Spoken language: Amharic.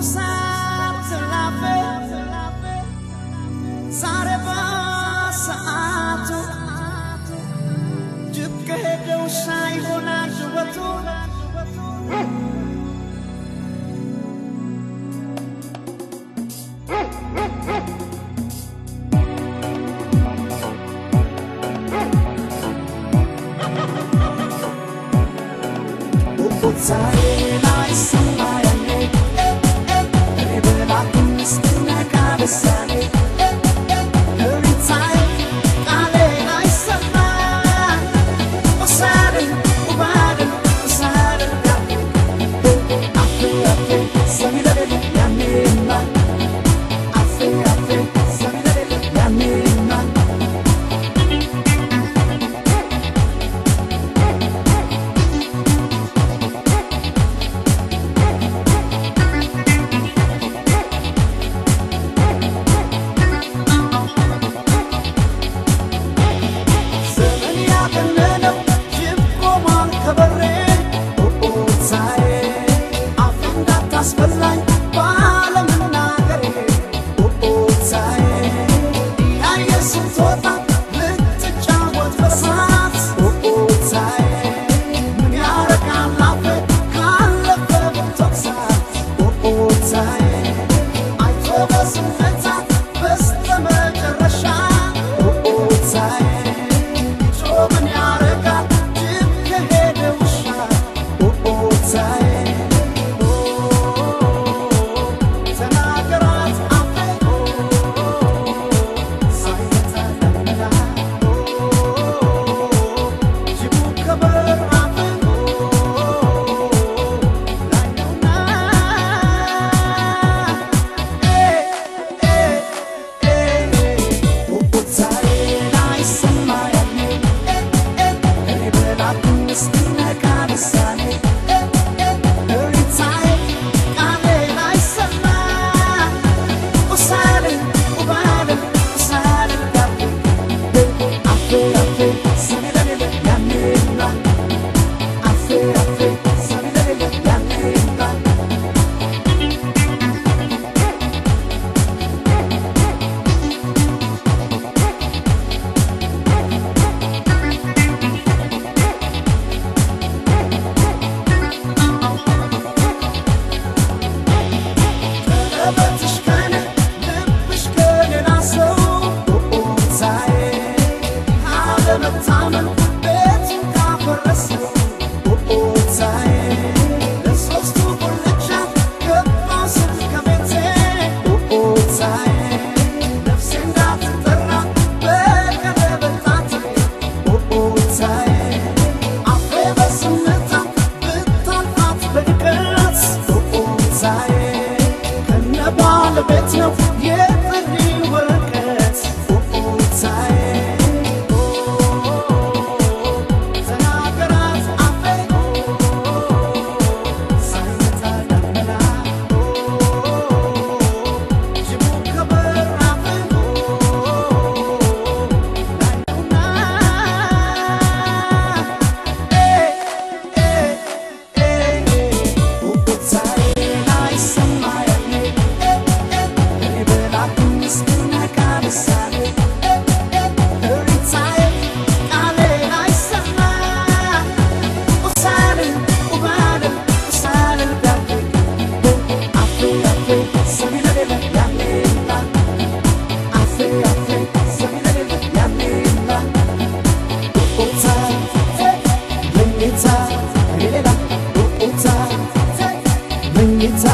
እሳት ላፌ ዛሬ በሰዓቱ ጅብ ከሄደ ውሻ ይሆናል ጩኸቱ። ዘመን ያገነነው ጅብ ቆሟል ከበሬ፣ ኡኡታዬ አፌ እንዳታስበላኝ ባለመናገሬ፣ ኡኡታዬ እያየ ስትወጣ ልትጫወት በሳት፣ ኡኡታዬ ምን ያረጋል አፌ ካለፈ ብትወቅሳት፣ ኡኡታዬ አይቶ በዝምታ በስተመጨረሻ፣ ኡኡታዬ ምን ያረጋል ጅብ ከሄደ ውሻ፣ ኡኡታዬ ተናገራት አፌ ሳይመታ ደመና፣ ጅቡ ከበር አፌ ላይ ነውና። ቀለበትሽ ከኔ ልብሽ ከሌላ ሰው፣ ኡኡታዬ አለመታመን ቤቱን ካፈረሰው፣ ኡኡታዬ ለሶስቱ ጉልቻ ገባው ስል ከቤቴ፣ ኡኡታዬ ነፍሴ እንዳትጠራ በቀለበት ጣቴ፣ ኡኡታዬ አፌ በዝምታ ብታልፋት በድቀት፣ ኡኡታዬ ከነ ባለቤት ነው የጥሪ ወረቀት፣ ኡኡታዬ ተናገራት አፌ ሳይመታ ደመና፣ ጅቡ ከበር አፌ ላይ ነውና። መኝታ